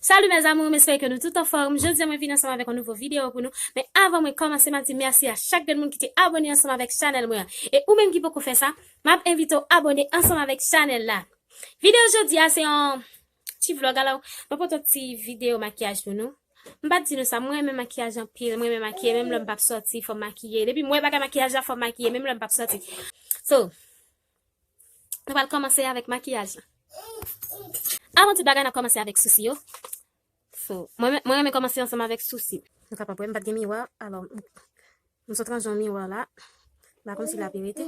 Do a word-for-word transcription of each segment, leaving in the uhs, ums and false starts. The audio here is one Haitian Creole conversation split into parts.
Salut mes amours, m espere ke nou tout anfòm. Jodi a mwen vin ansanm avèk yon nouvo videyo pou nou. Men avan mwen kòmanse, m ap di mèsi a chak grenn moun ki te abòne ansanm avèk chanèl mwen an. E ou menm ki poko fè sa, m ap envite w abòne ansanm avèk chanèl la. Videyo jodi a se yon ti vlog, alò mwen pote yon ti videyo makiyaj pou nou. M pa t di nou sa, mwen renmen makiyaj anpil, mwen renmen makiye, menm lè m p ap sòti, fò m makiye. Depi m wè bagay makiyaj la, fò m makiye, menm lè m p ap sòti. So, nou pral kòmanse avèk makiyaj la. Avan tout bagay, n ap kòmanse avèk sousi yo. So, mwen, mwen renmen kòmanse ansanm avèk sousi. Nou kapab wè, m pa t gen miwa, alò, m sot ranje yon miwa la. La kòmsi la pi rete.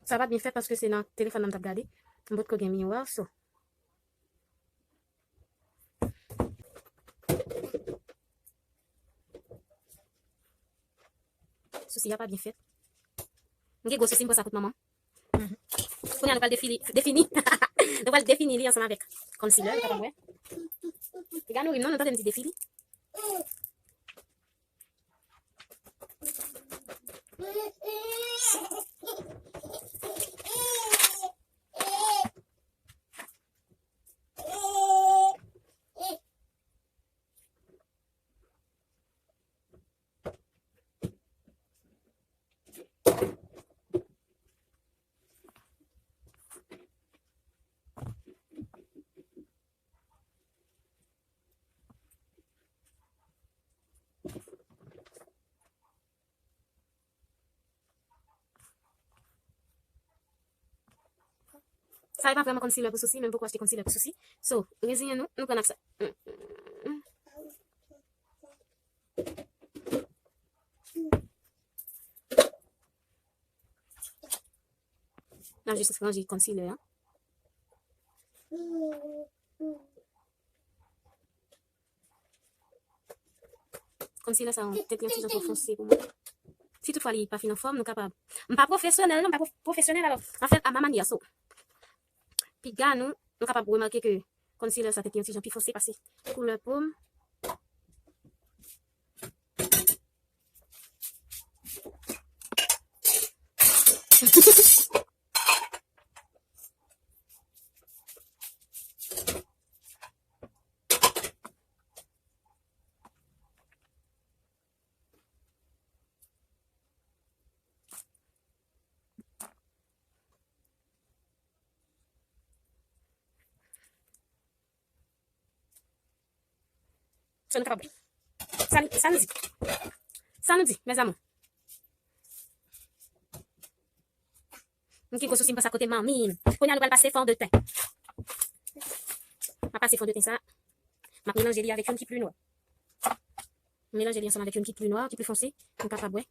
Sa pa t byen fèt paske se nan telefòn nan m t ap gade. M potko gen miwa, so. Sousi a pa byen fèt. M gen gwo sousi, m pran sa kout manman. Kounye a nou pral defini, defini. Nou pral defini li ansanm avèk concealer, nou kapab wè. Piga nou ri m non, nou tande m di defini. Sa e pa vrèman concealer pou sousi, men m poko achte concealer pou sousi. So, reziyen nou, nou pran ak sa. N ap jis ranje concealer an. Concealer sa, tèt li yon ti jan twò fonse pou mwen. Si toutfwa li pa fin anfòm, nou kapab. M pa pwofesyonèl, non, m pa pwo-, pwofesyonèl, alò, m ap fè l a ma manière, so. Piga nou, nou kapab remake ke concealer sa tèt li yon ti jan pi fonse pase koulè po m. Sa nou kapab wè. Sa, sa nou di? Sa nou di, mes amours? M gen gwo sousi, m pran sa kote manmi m. Kounye a nou pral pase fondeten. M ap pase fondeten sa. M ap melanje li avèk youn ki pli nwa. M melanje li ansanm avèk youn ki pli nwa, ki pli fonse. Nou kapab wè.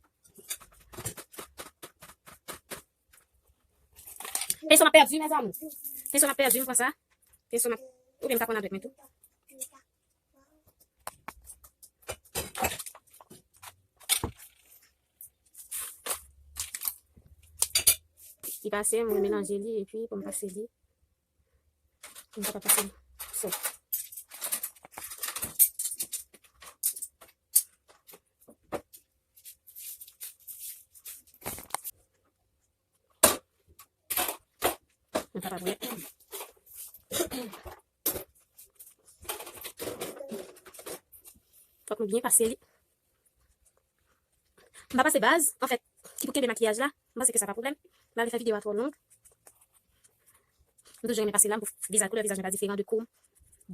Penso m ap pèdi, mes amours. Penso m ap pèdi, m pran sa. Penso m ap, oubyen m ka pran nan dwèt mwen tou. Li pase, mwen melanje li epi pou m pase li. M pa pase li. So. Nou kapab wè. Fòk nou byen pase li. M pa pase baz, anfèt, ki pou kenbe makiyaj la. M panse ke sa pa pwoblèm. M pa vle fè videyo a twò long. M toujou renmen pase la, m pou vizaj, koulè vizaj mwen pa diferan de kò m.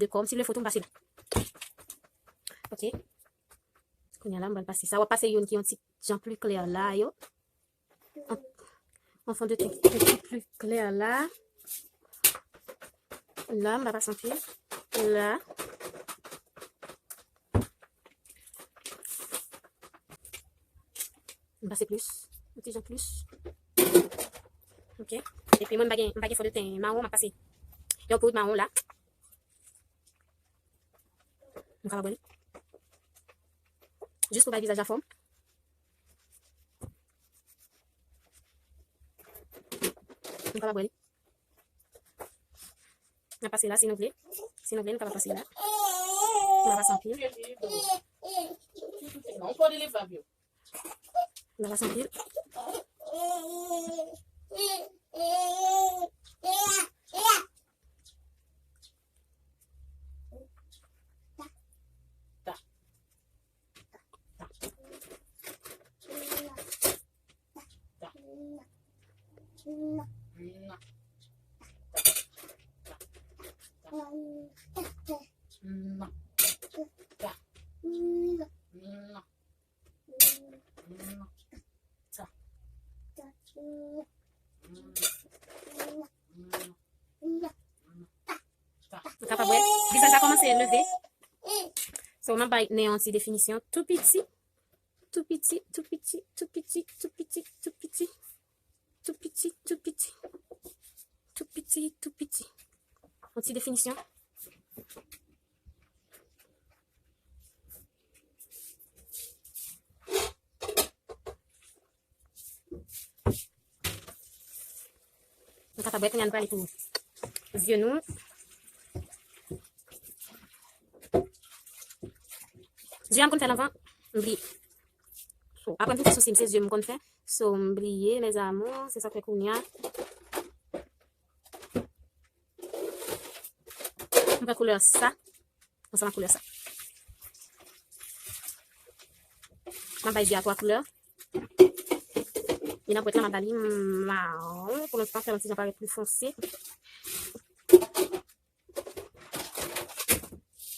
De kò m, si m vle foto, m pase la. Ok. Kounye a la, m pral pase sa. W ap pase youn ki yon ti jan pli klè la, yo. An, an fondeten ki pli klè la. La, m pa pase anpil. La. M pase plis. Yon ti jan plis. Ok. Epi mwen, m pa gen, m pa gen fondeten mawon, m ap pase yon poud mawon la. Nou kapab wè li. Jis pou bay vizaj la fòm. Nou kapab wè li. N ap pase la si nou vle. Si nou vle, nou kapab pase la. Nou pa pase anpil. Nou pa pase anpil. Ou kapab wè, vizaj la kòmanse leve. So, m ap bay nen yon ti definisyon tou piti, tou piti, tou piti, tou piti, tou piti, tou piti, tou piti, tou piti, tou piti, tou piti. Yon ti definisyon. Nou kapab wè kounye a nou prale pou zye nou. Zye a m konn fè l anvan, m bliye. So, apre m fin fè sousi m, se zye m konn fè. So, m bliye, mes amours, se sa k fè kounye a. M pran koulè sa. Ansanm ak koulè sa. M ap bay zye a twa koulè. E nan pwèt la, m ap ba li mawon. Pou nou pa fè yon ti jan parèt pli fonse.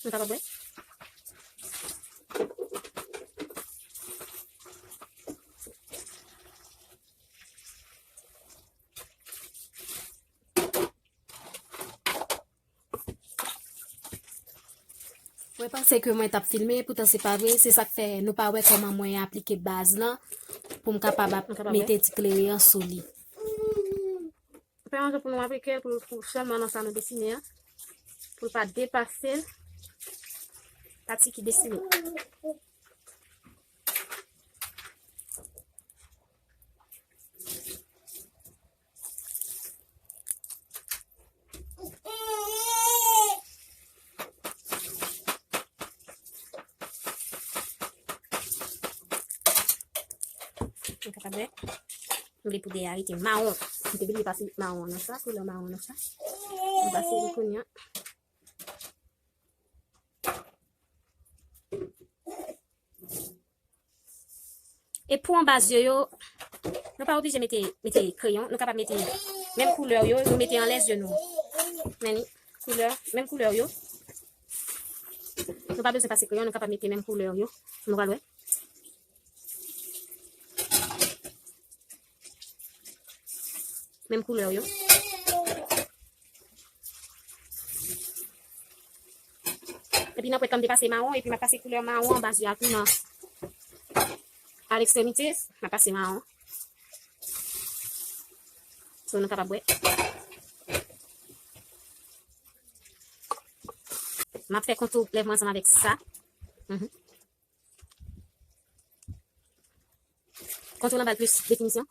Nou kapab wè. Mwen panse ke mwen t ap filme, poutan se pa vre. Se sa k fè nou pa wè kòman mwen aplike baz lan pou m kapab ap Nou kapab wè. mete ti klere an sou li. Fè yon jan pou nou aplike l pou, pou sèlman nan sa nou desine an. Pou l pa depase pati ki desine. Nou kapab wè. M vle pou de a rete mawon. M te bliye pase mawon nan sa, koulè mawon nan sa. M pase li kounye a. E pou anba zye yo, nou pa oblije mete, mete kreyon, nou kapab mete menm koulè yo, nou mete anlè zye nou. Men li, koulè, menm koulè yo. Nou pa bezwen pase kreyon, nou kapab mete menm koulè yo. Nou pral wè. Menm koulè yo. Epi nan pwèt la m te pase mawon, epi m ap pase koulè mawon anba zye a tou nan, a lekstremite, m ap pase mawon. So, nou kapab wè. M ap fè kontou lèv mwen ansanm avèk sa. Mhm. Kontou lan ba l plis definisyon.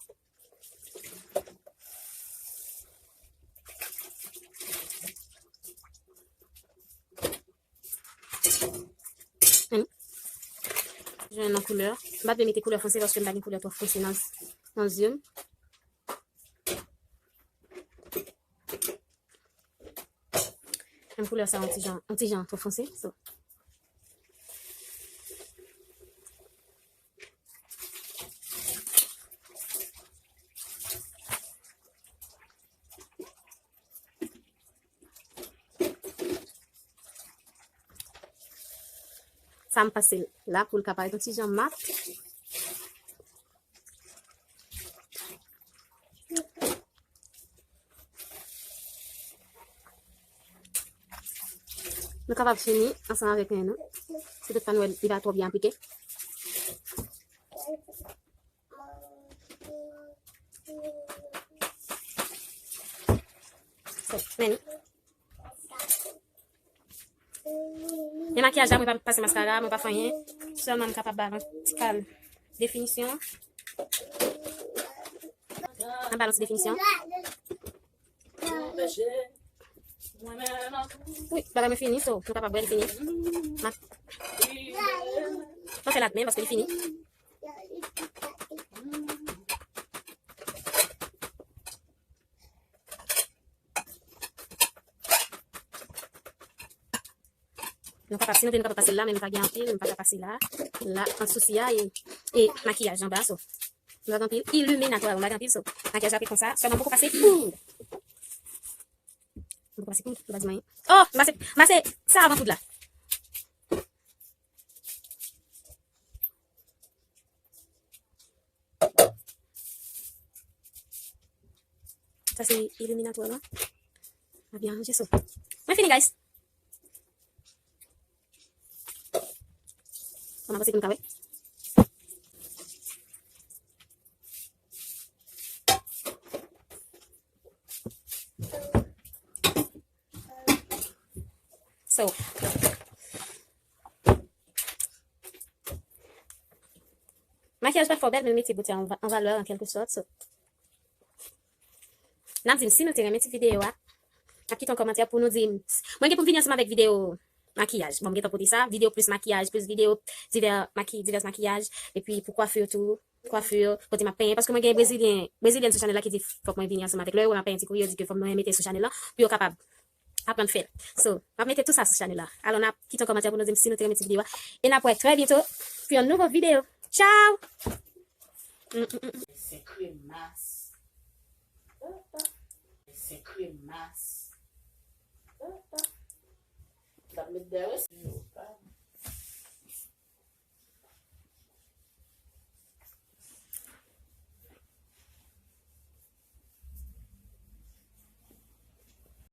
Ann. Jwenn yon koulè. M pa vle mete koulè fonse paske m pa gen koulè twò fonse nan, nan zye m. Menm koulè sa, yon ti jan, yon ti jan twò fonse. So. Sa m pase la pou l ka parèt yon ti jan mat. Nou kapab fini ansanm avèk nen nou. Si toutfwa nou wè li pa twò byen aplike. So, men li. Men makiyaj la, mwen pa pase maskara, mwen pa fè anyen. Sèlman m kapab ba l yon ti kal definisyon. Mwen ba l yon ti definisyon. Wi, bagay mwen fini, so, nou kapab wè li fini. Ma, mwen fè l ak men paske li fini. Nou ka pa, si nou vle, nou ka pa pase l la, men nou pa gen anpil, nou pa ka pase la. La, ant sousi a e, e makiyaj anba, so. M pa gen anpil. Illuminatoire, m pa gen anpil, so makiyaj la ap ret konsa. Sèlman m poko pase poud. M poko pase poud, m pa di m anyen. Oh, m pase, m pase sa avan poud la. Sa se illuminatoire la. M ap byen ranje so. Mwen fini, guys. Kòman panse pou n ka wè? So, makiyaj pa fò bèl, men l mete bote an, an valè, an kèlke sòt. So, n ap di m si nou te renmen ti videyo a. N ap kite yon kòmantè pou nou di m. Mwen gen pou m vini ansanm avèk videyo makiyaj. Bon, m gentan pote sa. Videyo plis makiyaj, plis videyo divè maki-, divès makiyaj. Epi pou kwafi tou. Kwafi, kote m ap penyen. Paske mwen gen brezilyen, brezilyèn sou chanèl la ki di fòk mwen vini ansanm avèk. Lè yo wè m ap penyen ti kou, yo di ke fòk mwen mete sou chanèl la. Pou yo kapab aprann fè l. So, m ap mete tou sa sou chanèl la. Alò, n ap kite yon kòmantè pou nou di m si nou te renmen ti videyo a. E n ap wè trè byento pou yon nouvo videyo. Tchao! Mm, mm, mm, mm. Se krem mas. Se krem mas. L ap met dèyè.